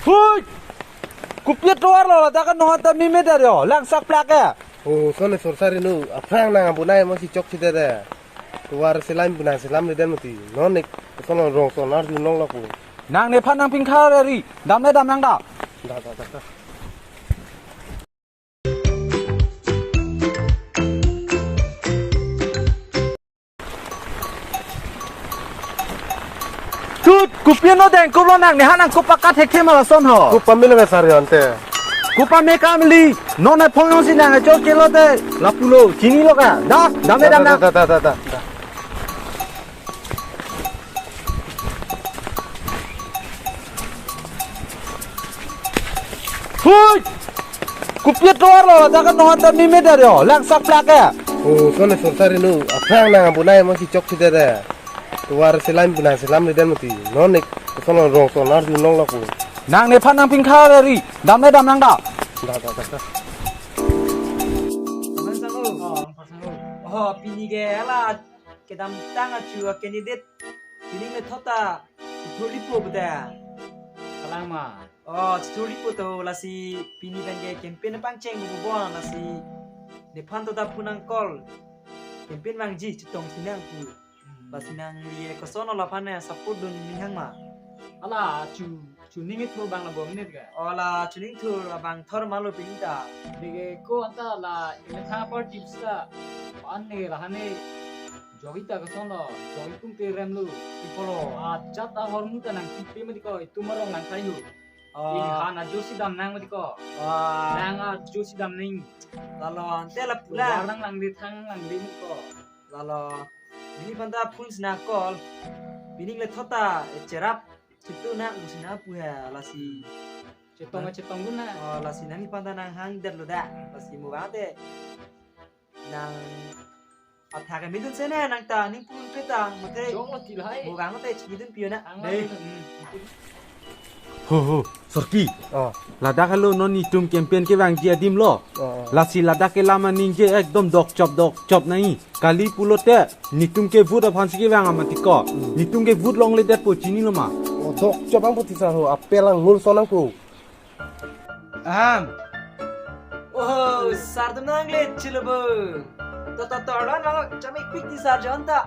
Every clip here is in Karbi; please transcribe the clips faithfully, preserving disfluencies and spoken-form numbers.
Hui! Kopi atovar lo, ladak ke non ta meme det yo, langsak plak ke. Oh, son ne sorsari nu, aphrang nang abonai mo si chokche det de. Tovar selam puna selam le den mati. Non ne, son rong son arjulong lo ko. Nang nephan nangpingkha ri, dam le dam nang da. Da, da, da, da. Tut, kopi no dengkup lo nang, nephan nangkup pakat thekthe ma lason ho. Kopi pame lo sar ante. Kopi pame kamli, non ne phong yong si nang chokche lo te, lapulo, chinilo ka, da, dam le dam nang. Da, da, da, da, da. Hui! Kopi atovar lo, ladak ke non ta meme det yo, langsak plak ke. Oh, son ne sorsari nu, aphrang nang abonai mo si chokche det de. Tovar selam puna selam le den mati. Non ne, son rong son arjulong lo ko. Nang nephan nangpingkha ri, dam le dam nang da. Da, da, da, da. Pasan sang o. Oh, pasan sang o. Oh, pini ke hala kedamtang achu a-candidate pining methot ta chithurlipo puta. Kalang ma? Oh, chithurlipo to, lasi pini pen ke campaign pangcheng pu bon, lasi nephan to ta phone nang call. Campaign vangji chetong sinang pu. Lasi nangli koson lo laphan ne support dun ninghang ma? Hala chu chuning ithur abang la bom nit ga. Oh, la chuning thur abang thor ma lo pini ta. Dege ko anta la imethang party ta. An ne la hane jogi ta koson lo, jogi pung te rem lo. Ipolo. Ajat ahormu ta nangkipi mati ko, itum arong nangkai hu. Oh. Ihan ajo si dam nang mati ko. Wah. Nang ajo si dam ning. Lalo ante la pula. Warang lang di thang lang di mati ko. Lalo. Neliphan ta phone si nang call. Pining le thot ta, eh, cherap. Chitu na usi na pu he, lasi. Chetong, chetong dun na. Oh, lasi nangliphan ta nanghang det lo da. Lasi mo bang te. Nang athak ke midun se ne nang ta, ning pun pe ta, mate. Chong lo tilhai. Mo bang te, midun piyo na. Ang Dei. Lo. Hmm. Ho, ho, Sorki. Oh. Ladak halo non netum campaign kevangji adim lo. Oh, oh. Lasi ladak ke lam aningje ekdom dokchop dokchop nai. Kali pulote netum ke vote aphan si kevang amati ko. Hmm. Netum ke vote longledetpo chinilo ma? Oh, dokchop ang poti sar ho, apel angur son ang ko. Aham. Oh, sar atum nangle chilo bo. To, to, to, lon lang, chami pik di sar jon ta.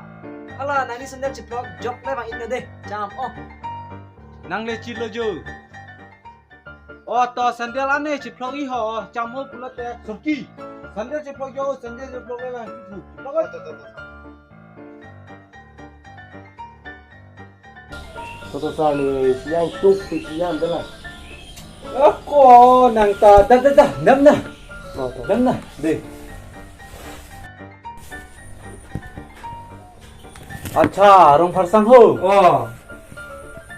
Hala, nangli sandal chiphlok jok le bang inna de. Cham, oh. Nangle chilo jo. Oh, to sandal ane chiphlok i ho, cham ho pulote. Sorki, sandal chiphlok jo, sandal chiphlok le bang. Chiphlok. To, to, to, to. To, to, sar ni siang tuk pi siang de la. Ako nang ta, da, da, da, dam na. To, to. Dam na, de. Acha, Rongpharsang ho. Oh.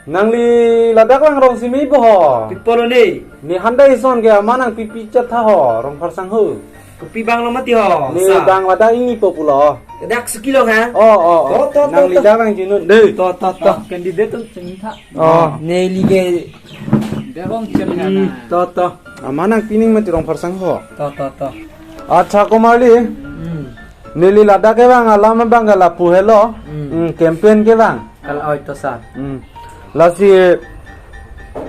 Nangli ladak lang rong simi bo ho. Pi pulo ne. Ne handai son ke ama nangpipi chat tha ho, Rongpharsang ho. Kopi bang lo mati ho. Ne sa. Bang ladak ingnipo pulo. Dak sukilo ha. Oh, oh, oh. To, to, to, Nangli to. Dak lang jinut. De. To, to, to. Oh, candidate tu sini tha. Oh. Neli ke. Dak rong cem ha. Hmm, na. To, to. Ama nangpining mati Rongpharsang ho. To, to, to. Acha komarli. Hmm. Neli ladak kevang alam abang ke lapu helo. Hmm. Hmm, campaign kevang. Kal oi to sar. Hmm. Lasi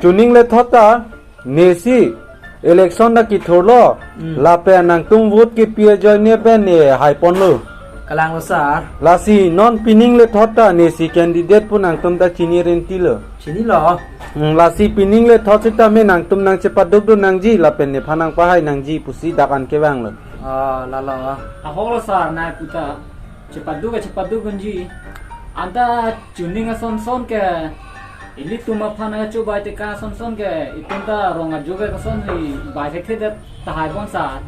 chuning le thot ta nesi election ta kithurlo. Hmm. Lapen nangtum vote kepi ajoine pen ne haiponlo. Kalang lo sar. Lasi non pining le thot ta nesi candidate pu nangtum ta chini renti lo. Chinilo. Hmm, lasi pining le thot sitame nangtum nangchepaduk dun nangji lapen nephan nangpahai nangji pusi dak an kevanglo. Ah, lalo. Ahok lo sar nai puta. Chepaduk, chepaduk dunji. Anta chuning ason son ke. Ilitum aphan nangchobai tekang ason son ke. Itum ta rong ajo ke koson si bai thekthedet tahai bon sar.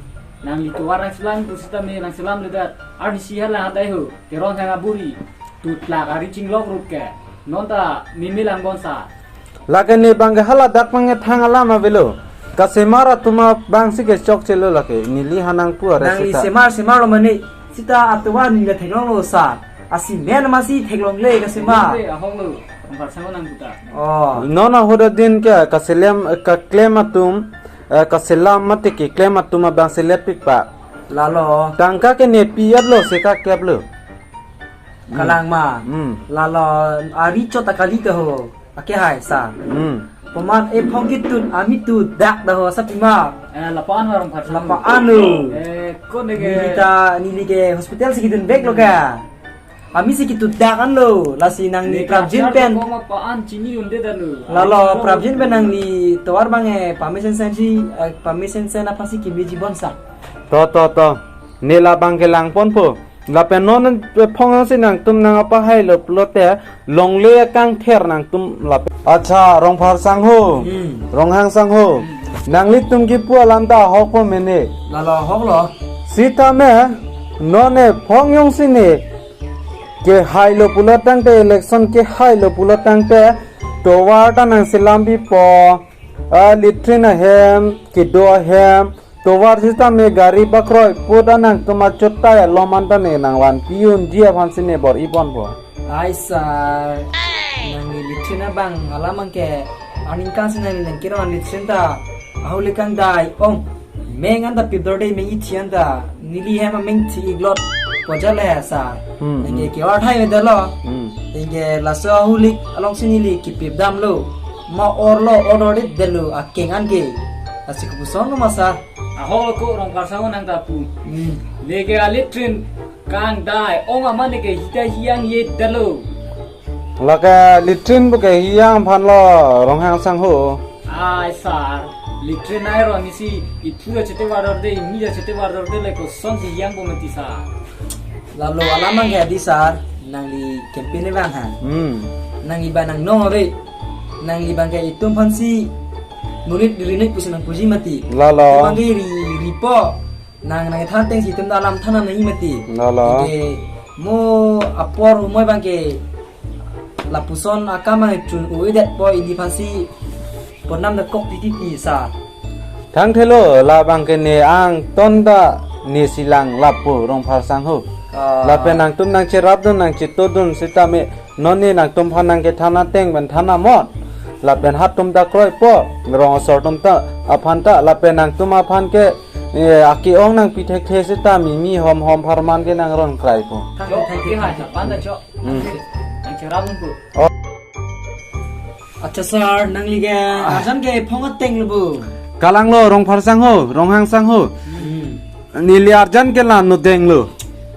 Nangli tovar nangselam pusitame nangselamledet. Arnisi hala hadai ho. Teron hang aburi. Tutlak ari chinglok rup ke. Non ta mimi lang bon sar. Lake ne bang ke hala dak bang ke thang alam avelo. Kasemar atum abang si ke chokchelo lake. Neli hanang pu are Nangli seta. Semar semar lo mane. Sita atovar neli theklonglo sar. Asi men masi theklongle kasemar. Le ahok lo. Rongpharsang nang puta. Oh. Non ahoda din ke kaselem, kaklem atum, eh, kaselam mate keklem atum abang selet pikpa. Lalo. Tangka ke ne pi-et lo se kakep lo. Kalang ma. Hmm. Lalo ari chot ta kali ta ho. Ake hai sar. Hmm. Komat ephong ketut ami tu dak dah ho, sapima. Eh, lapu-an warung pharsa. Lapu-an lo. Eh, ko neke. Neli ta, neli ke hospital si kedun vek lo ka. Ami si ketut dak an lo. Lasi nangli neke prapjin achar pen. Ko ma pa-an chini unde dah lo. Lalo, prapjin pen nangli tovar abang e permission sen si, eh, permission sen aphan si kimi ji bon sa. To, to, to. Ne labang kelang ponpo. Lapen non ephong si nangtum nang apa hai lo pulote longle kangther nangtum lapen. Acha, Rongphar sangho. Hmm. Ronghang sangho. Hmm. Nanglitum kipu alam ta ahokpo mene. Lalo ahok lo. Sitame non ephong jongsi ne kehai lo pulo tangte, election kehai lo pulo tangte tovar ta nangselam pipo. Ah, latrine ahem, kedo ahem, tovar sitame gari bakroi put anang tuma chot ta alom an ta ne nangvanpi unji aphan si ne bor-i ponpo. Ai sir, nangli latrine abang alam abang ke aningkan si nangli nangkiro an latrine ta ahuli kangdai ong. Meng an ta pip dorde, meng ithi an ta, neli hem ameng thi iklot pojale sir. Hmm, nangke hmm. Kevar thai me dalo. Hmm. Nangke laso ahuli along si neli kipip damlo. Ma orlo, or dorde dalo akeng an ke. Lasi kopuson lo ma sir. Ahok lo ko Rongphar sangho nang ta pu. Hmm. Neke a latrine kangdai ong amat neke hita hiyang ye dalo. Lake latrine pu ke hiyang aphan lo Ronghang sangho. Ai sir, latrine ai ro nisi ithu achete vardorde, imi achete vardorde le koson si hiyang po mati sir. Lalo alam abang ke di sir, nangli campaign abang ha. Hmm. Nangli ba nang nong ave. Nangli abang ke itum aphan si monit rinik pusi nangpuji mati. Lalo. Itum abang ke ri, ripo. Nang nang than ateng si itum ta alam than nangji mati. Lalo. Neke mo apor umoi abang ke lapuson akam abang chun-o-edet po, ili aphan si ponam da kok titi ti sir. Thangthelo labang ke ne angton ta ne silang lapu Rongphar sangho. Ah. Lapen nangtum nangcherap dun nangcheto dun sitame non ne nangtum aphan nangkethan ateng pen than amot. Lapen hatum ta kroipo, rong asor atum ta aphan ta, lapen nangtum aphan ke, eh, ake-ong nangpi thekthe sitame mi hom hom apharman ke nangron kraipo. Chok, thank you, thank you, thank you. Chok, ke hai, pan ta chok. Hmm. Nangcherap dun pu. Oh. Acha sir, nangli ke arjan ke ephong ateng lo bo. Kalang lo, Rongphar sangho, Ronghang sangho. Hmm. Neli arjan ke la nodeng lo.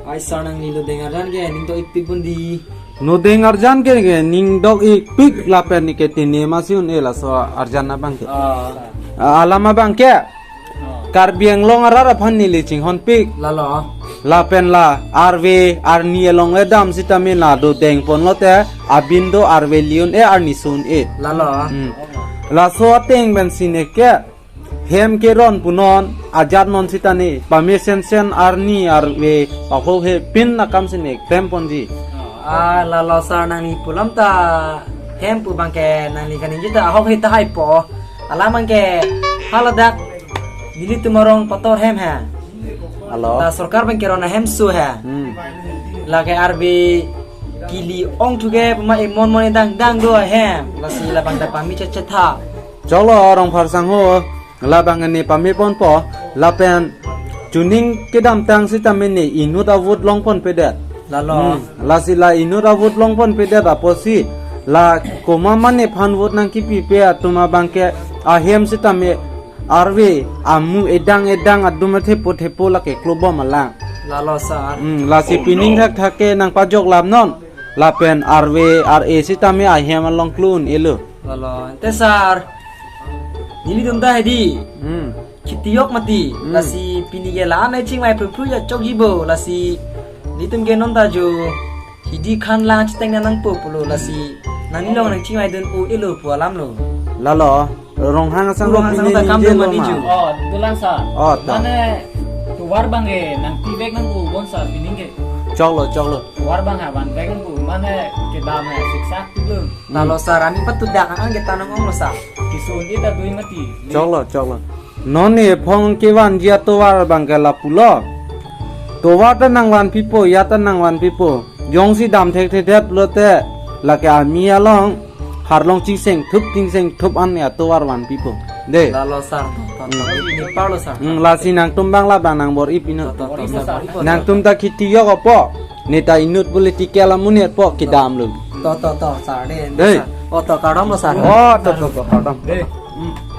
Ai sir, nangli nodeng arjan ke ning dok-ikpik bun di. Nodeng arjan ke, ke ning dok-ikpik lapen neke tene masi un-e laso arjan abang ke. Ah. Ah, alam abang ke. Ah. Karbi Anglong arat aphan neli chinghonpik. Lalo. Lapen la arve arni along edam sitame la dodeng ponlote abin do arve li un-e, arni sun-e. Lalo. Hmm. Laso ateng pen si neke hem keron punon, ajat non sitame, permission sen arni arve, paho he pin akam si ne klem ponji. Ah, lalo sir, nangli pu alam ta hem pu abang ke nangli kaningje ta ahok he tahai po. Alam abang ke haladak nelitum arong pator hem he. Alo. Ta sorkar abang keron ahem su he. Hmm. Lake arve kili ongthu ke puma emon mon edang dang do ahem. Lasi labang ta pami chetchetha. Choklo Rongphar sangho, labang ne pame ponpo, lapen chuning kedamtang sitame ne inut avote long ponpedet. Lalo. Hmm, lasi la inut avote long ponpedet apotsi, la komat ma nephan vote nangkipipe atum abang ke ahem sitame arve amu edang edang adum thepo thepo lake klobom alang. Lalo sir. Hmm, lasi pining thakthak ke nangpajok lam non. Lapen arve ar-e sitame ahem along klo un-elo. Lalo, ante sir. Nelitum ta hedi. Hmm. Kheti yok mati. Hmm. Lasi pini ke la-an nangchingvai phru phru ya chokji bo. Lasi nelitum ke non ta jo hidi khan lang chiteng nangpo pulo. Lasi nangli along nangchingvai dun un-elo pu alam lo. Lalo, Ronghang asangho, Ronghang asangho pini ta kam ningje dun lo mani ma. Ju. Oh, dolang sir. Oh, ta. Mane tovar abang ke nangpivek nangpo bon sir pining ke. Choklo, choklo. Tovar abang ha vanvek nangpo, mane kedam ha siksak tu lo. Lalo sir, ami patut dak an ke tanang onglo sir. Kisun ita dui mati. Choklo, choklo. Non ephong kevanji atovar abang ke lapulo. Tovar ta nangvanpipo, ya ta nangvanpipo. Jongsi dam thekthedetlote lake ami along harlong chingseng thup chingseng thup an atovar vanpipo. De. Lalo sir, to, to, to. Hmm. Nepar lo sir. Hmm, lasi nangtum abang labang nangbor-i pinon. To, to, to, sir. Nangtum ta kheti yok apo. Ne ta inut political amonit po kedam lo. To, to, to, sir, dei. Dei. Oh, to, kardom lo, sir. Oh, to, to, to, kardom. Dei. Hmm.